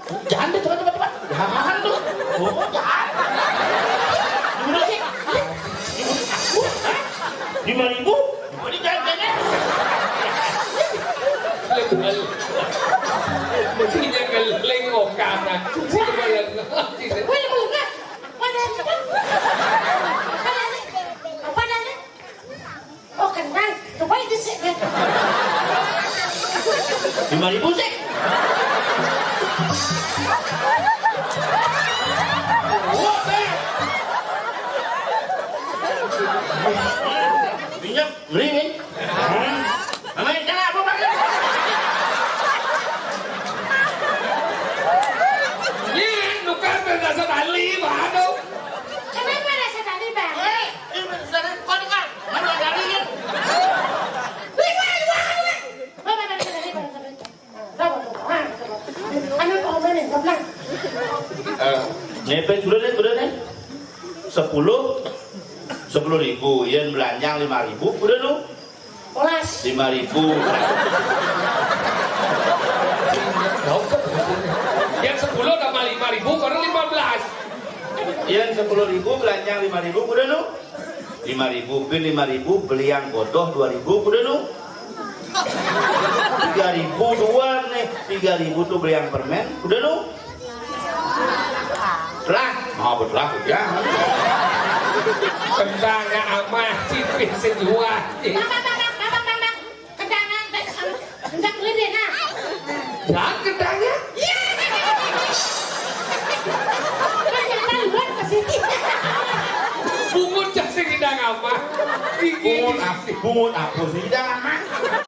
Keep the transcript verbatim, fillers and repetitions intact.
Jangan deh, cepat, cepat, cepat. Jangan tuh. Oh, jangan. Gimana sih? Gimana? Lima ribu? Gimana jangan, jangan? Mestinya ngeling kok kanan. Coba yang ngeling. Wih, lu nggak? Mana ini, Bang? Mana ini? Mana ini? Oh, kenal. Coba itu sih, kan? Lima ribu sih. Wah, eh. Minyak, beli, nih. Sama yang tengah apa, Bang? Iya, tukar dasar ahli, waduh. Kenapa dasar ahli, Bang? Eh, ini dasar ahli, kau dengar? Mana ada ahli, ya? Wih, wih, wih, wih. Bapak, Bapak, Bapak, Bapak, Bapak. Bapak, Bapak, Bapak. Anu, Pak Omen, Bapak. Eh, ngepet, udah deh, udah deh. Sepuluh, sepuluh ribu, yen belanjang lima ribu, udah lu. Olas. Lima ribu. Yang sepuluh tambah lima ribu, baru lima belas. Yen sepuluh ribu, belanjang lima ribu, udah lu. Lima ribu, bin lima ribu, beli yang bodoh dua ribu, udah lu. Tiga ribu doang nih, tiga ribu tuh beli yang permen, udah lu. Lah, ngabut lah, ya. Kendangnya amah, cipis sejuah. Bang, bang, bang, bang, bang, bang, bang. Kendangan, bang, bang. Enggak, lu deh, nah. Dan kendangnya? Iya. Ternyata luar ke sini. Bungut cah sing kendang amah. Bungut apa? Bungut apa sih? Kendang amah.